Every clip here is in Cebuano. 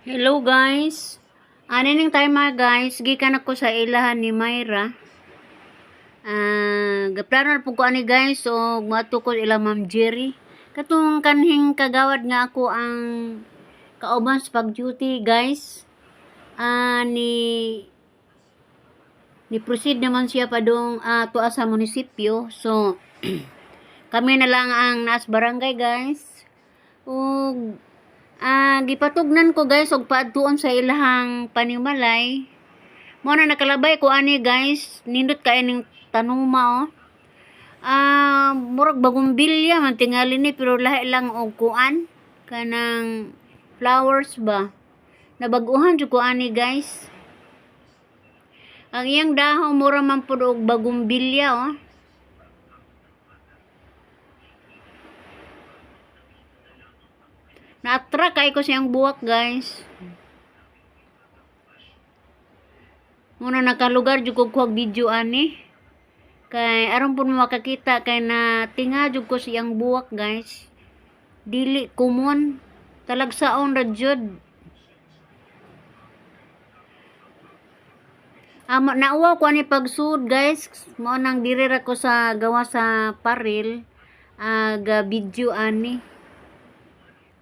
Hello guys. Ani ning time mga guys, gikan ako sa ilahan ni Myra. Gaplano na po ko ani guys, so moadto ko ila Ma'am Jerry. Katong kanhing kagawad nga ako ang kauban sa pag-duty guys. Ni proceed naman siya padung tuwa sa munisipyo. So kami na lang ang naas barangay guys. Ug gipatugnan ko guys og paadtuon sa ilahang panimalay. Mo na nakalabay ko ani guys, nindot kay ning tanuma oh. Murag bagong bilya man tingali ni pero lahi lang og kuan kanang flowers ba. Nabag-uhan jud ko ani guys. Ang iyang dahon mura man pud og bagong bilya oh. Na-attract kay ko siyang buwak guys. Muna nakalugar jud ko kuhag video ani. Kay aron pud mo makakita kay na tinga jud ko siyang buwak guys. Dili common, talagsaon ra jud. Nauwaw ko ani pagsud guys. Mao nang diri ra ko sa gawa sa paril ga video ani.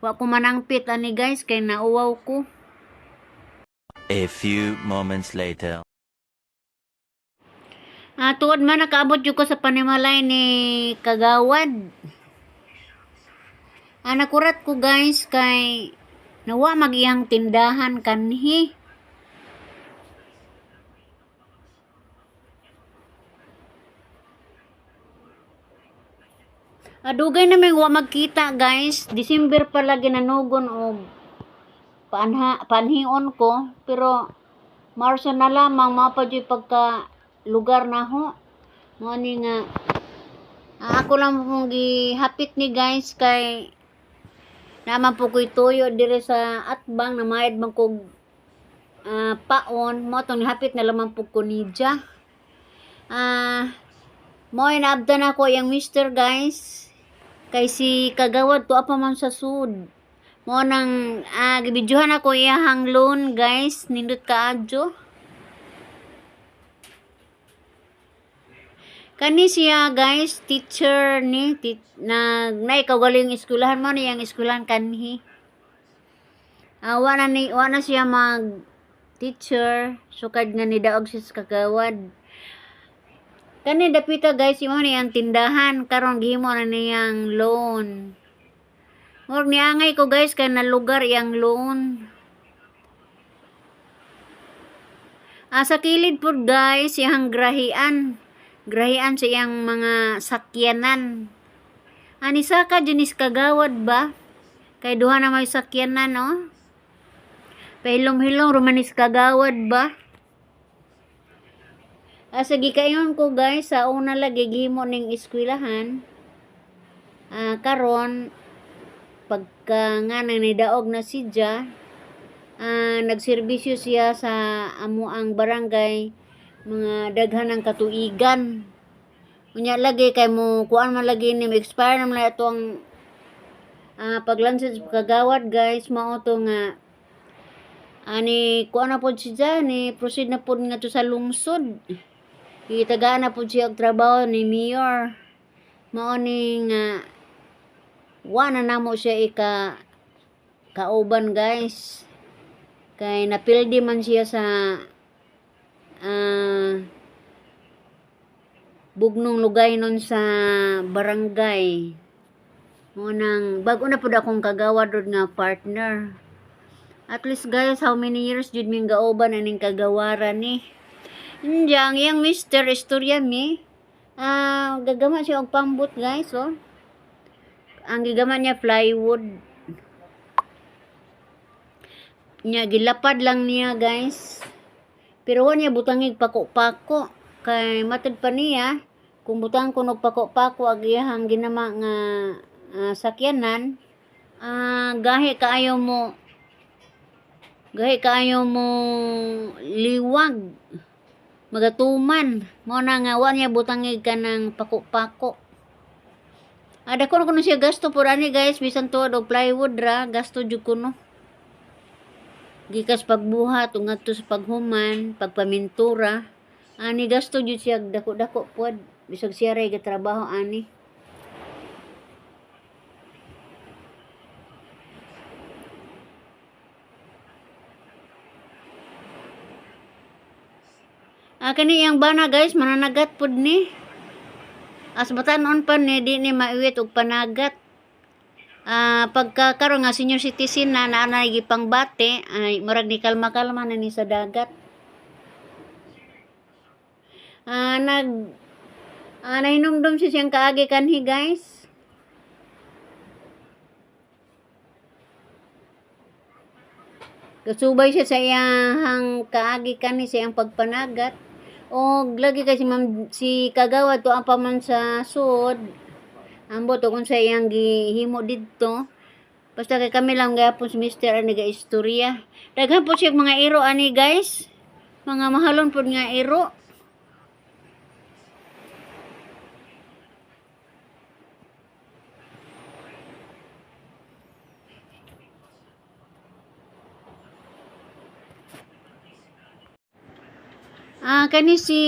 Wa ko manangpit ani guys kay nauwaw ko. A few moments later. Tuod man nakaabot jud ko sa panimalay ni Kagawad. Nakurat ko guys kay nawa mag iyang tindahan kanhi. Adugay na may wa magkita guys. December pa lagi nanugon og panhion ko pero Marso na lamang mao pa jud pagka lugar na ho. Mo ni nga ako lang pong gihapit ni guys kay naman po ko'y tuyo dire sa atbang na mayad man kog paon mo tong nihapit na lamang po ko nidya. Mo naabdan ako yang mister guys. Kay si Kagawad tuwa pa man sa sud. Mo nang gibidyohan ako iyahang loan guys, nindot kaadyo. Kani siya guys, teacher ni tit, nag nay kagaling eskwelahan mo niyang eskwelahan kanhi. Wa na siya mag teacher sukad nga nidaog siya sa Kagawad. Kani dapita guys, imo ni ang tindahan karon gihimo na niyang loan. Murag niangay ko guys kay nalugar iyang loan. Sa kilid pud guys, iyang grahian. Grahian sa iyang mga sakyanan. Ani saka dinis Kagawad ba? Kay duha na may sakyanan oh. Pahilom-hilom rumanis Kagawad ba? Sige kayon ko guys, sa una lagi gihimo ning eskwelahan. Karon pagka nga nang nidaog na siya, nagserbisyo siya sa amuang barangay mga daghan ng katuigan. Unya lagi kay mo kuan man lagi ni expire naman lang ato ang paglansad sa Kagawad guys, mao to nga ani kuan na pod siya ni proceed na pod nga to sa lungsod. Gitagaan na pod siya og trabaho ni mayor. Mao ni nga wa na namo siya ika kauban guys. Kay napildi man siya sa bugnong lugay nun sa barangay. Mao nang bag-o na pud akong kagawad rod nga partner. At least guys, how many years jud ming gaoban aning kagawaran ni. Inja, ang iyang mister istorya mi. Gagama siya og pambot guys, oh. Ang gigama niya plywood. Nya gilapad lang niya guys. Pero wa niya butangig pako-pako kay matud pa niya kung butang ko og pako-pako ag iyahang ginama nga sakyanan, gahi kaayo mo liwag magatuman. Mao na nga wa niya butangig kanang pako-pako. Ada ko kuno siya gasto pud ani guys, bisan tuod og plywood ra gasto jud kuno. Gikas pagbuhat ug ngadto sa paghuman, pagpamintura. Ani gasto jud siya dako-dako pod bisag siya ray gatrabaho ani. Ah, kani iyang bana guys, mananagat pod ni. As batan-on pa ni, di ni maiwit og panagat. Ah, pagka karon nga senior citizen na naa na gipangbate, ay murag ni kalma-kalma na ni sa dagat. Ah, nahinumdum siya siyang kaagi kanhi guys. Kasubay siya sa iyang kaagi kanhi sa iyang pagpanagat. O lagi kasi ma'am si Kagawad to ang paman sa sud. Ambot og unsa iyang gihimo didto. Basta kay kami lang gayapon si Mister ani ga istorya. Daghan po siya mga iro ani guys. Mga mahalon pod nga iro. Ah, kani si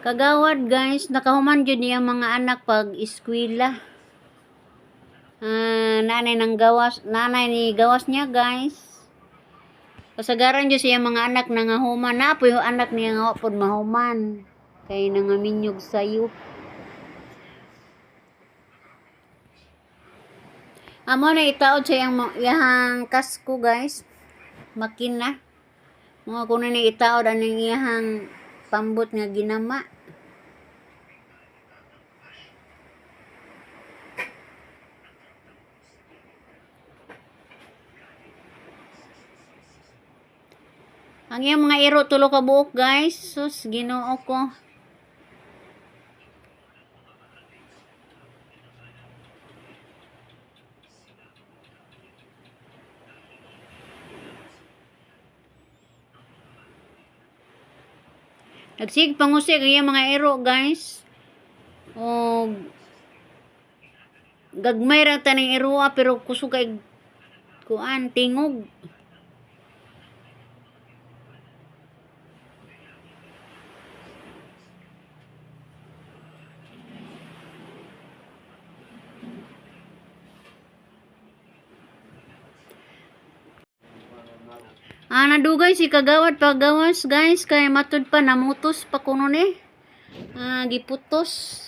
Kagawad guys, nakahuman jud niya mga anak pag eskwela. Ah, nanay ng gawas, nanay ni gawas niya guys. Kasagaran jud siya mga anak na nga human na po yung anak niya nga wa pod mahuman. Kay nangaminyog sayo. Amo na itaod sa iyang iyang kasko guys. Makina. Mga kuno ni itaod aning iyang pambot nga ginama. Ang iyang mga iro tulo ka buok guys. Sus, Ginoo ko. Nagsig pangusik ang iyang mga iro guys. O gagmay ra taning iroa pero kusog kay kuan tingog. Ah, nadugay si Kagawad paggawas guys kay matud pa namutos pa kuno ni. Ah, giputos.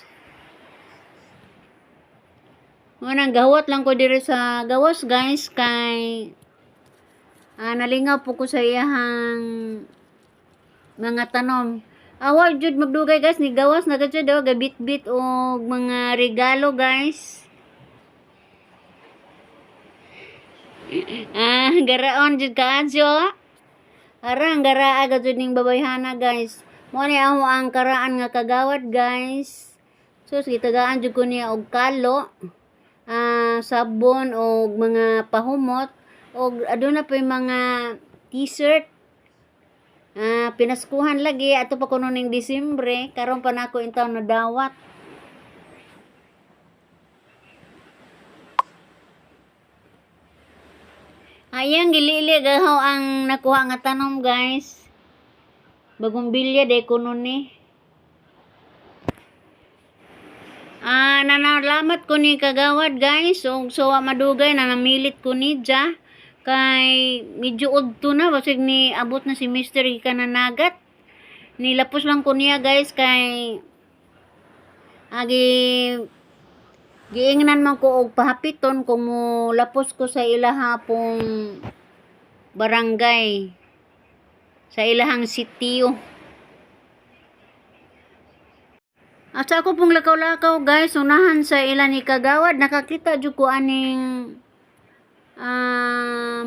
Manang gawat lang ko diri sa gawas guys kay nalingaw po ko sa iyahang mga tanom. Awa jud magdugay guys ni gawas na gud daw gabitbit og mga regalo guys. Ah, garaon jud kaadyo. Arang garaa gud ning babayhana guys. Mo ni amo ang karaan nga kagawad guys. Sus, gitagaan jud ko niya og kalo, sabon og mga pahumot og aduna pa yung mga t-shirt. Ah, pinaskuhan lagi ato pa kuno ning Disyembre, karon pa nako intaw nadawat. Ayang gilili gahaw ang nakuha nga tanom guys. Bagong bilya day kuno ni. Ah, nanalamat ko ni Kagawad guys. So, so madugay na namilit ko ni Ja. Kay medyo udto na basig ni abot na si Mr. Kananagat. Nilapos lang ko niya guys kay agi giingnan man ko og pahapiton kung mo lapos ko sa ilaha pong barangay sa ilahang sitio. At sa ako pong lakaw-lakaw guys, unahan sa ila ni Kagawad, nakakita jud ko aning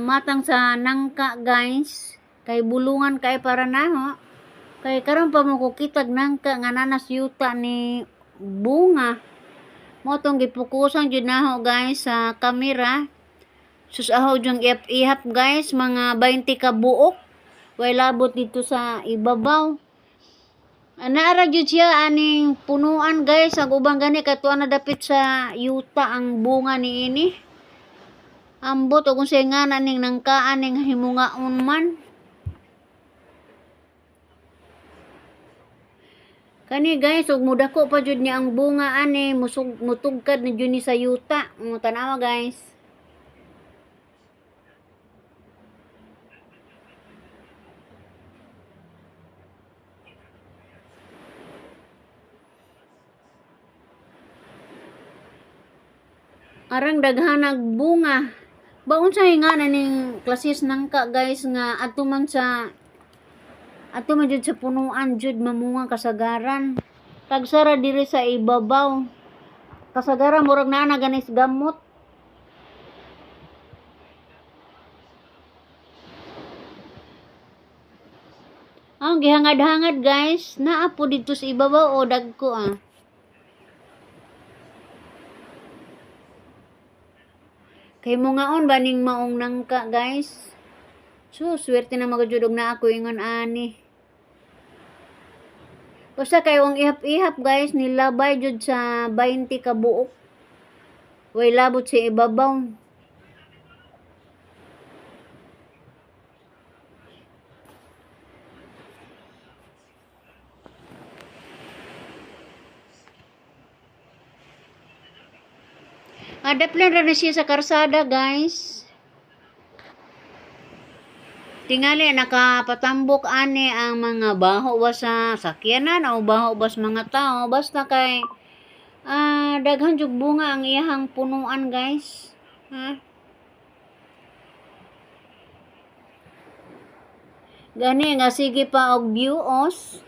matang sa nangka guys. Kay bulungan kay para naho. Kay karon pa mo ko kitag nangka nga nanas yuta ni bunga. Mo tong gipukusan jud naho guys sa kamera. Sus aho jung ihap guys, mga 20 ka buok. Way labot dito sa ibabaw. Naara jud siya aning punuan guys, ang ubang gani katuan na dapit sa yuta ang bunga niini. Ambot og unsay ngana ning nangkaan ning himungaon man. Kani guys, ug mudako pa jud niya ang bunga ani, musug mutugkad na jud ni sa yuta. Tanawa guys. Arang daghanag bunga. Baon sa nga na ning klasis nangka guys nga adto man sa adto man jud sa punuan jud mamunga kasagaran. Tagsara diri sa ibabaw. Kasagaran murag naa na ganis gamot. Ang gihangad-hangad guys, naa po dito sa ibabaw o dagko ah. Kay mungaon ba ning maong nangka guys? So, swerte na magajud og naa ko ingon ani. Basta kayo ang ihap-ihap guys, nilabay jud sa 20 ka buok. Way labot sa ibabaw. Adaplan ra na siya sa karsada guys. Tingali nakapatambok ani ang mga baho ba sa sakyanan o baho ba sa mga tao, basta kay daghan jud bunga ang iyahang punuan guys. Ha? Gani nga sige pa og views.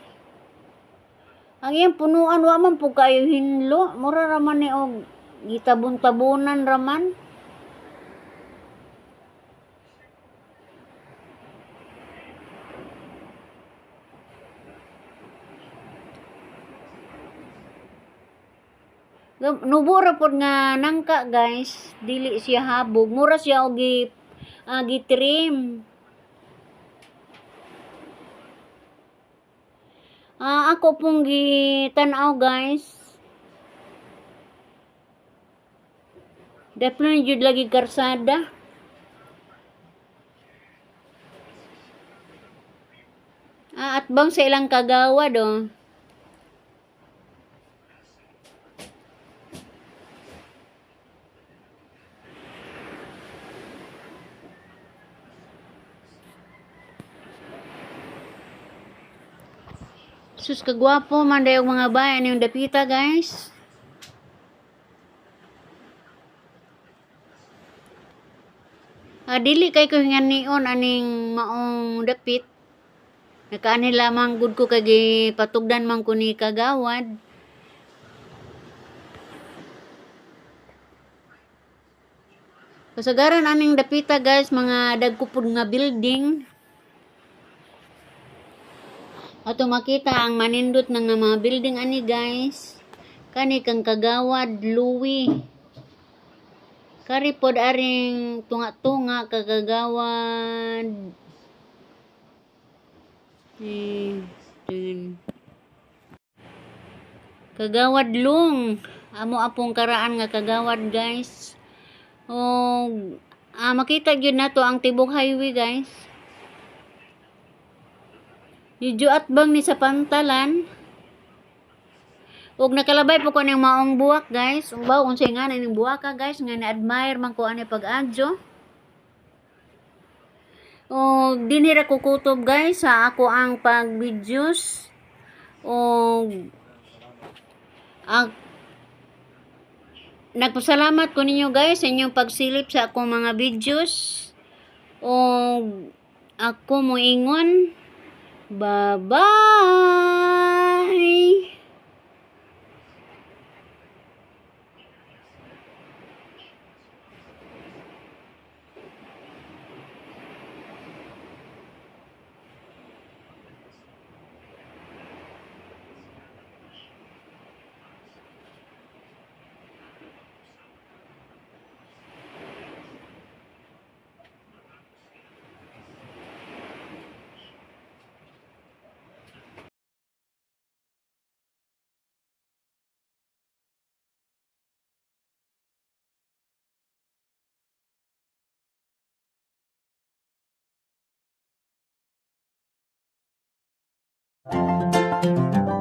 Ang iyang punuan wa man pud kayo hinlo, mura ra man ni og gitabon-tabonan ra man. Nubo ra pod nga nangka guys, dili siya habog, mura siya og gitrim. Ako pong gitan-aw guys. Daplo jud lagi karsada. Atbang sa ilang kagawad oh. Sus, kagwapo man dayong mga bayan yung dapita guys. Dili kay ko nion aning maong dapit. Nakaani lamang gud ko kay gipatugdan man ko ni kagawad. Kasagaran aning dapita guys, mga dagko pud nga building. Ato makita ang manindot ng mga building ani guys. Kani kang kagawad Louie. Kari pod aring tunga-tunga kagagawad. Tingin. Kagawad Long. Amo apong karaan nga kagawad guys. Og makita gyud nato ang tibok highway guys. Medyo atbang ni sa pantalan. Og nakalabay po ko ning maong buwak guys. Umbaw unsay nga ning buwak ka guys nga na-admire man ko ani pag-adyo. Og dinhi ra ko kutob guys sa ako ang pag-videos. Og nagpasalamat ko ninyo guys sa inyong pagsilip sa akong mga videos. Og ako moingon, bye-bye! Bye.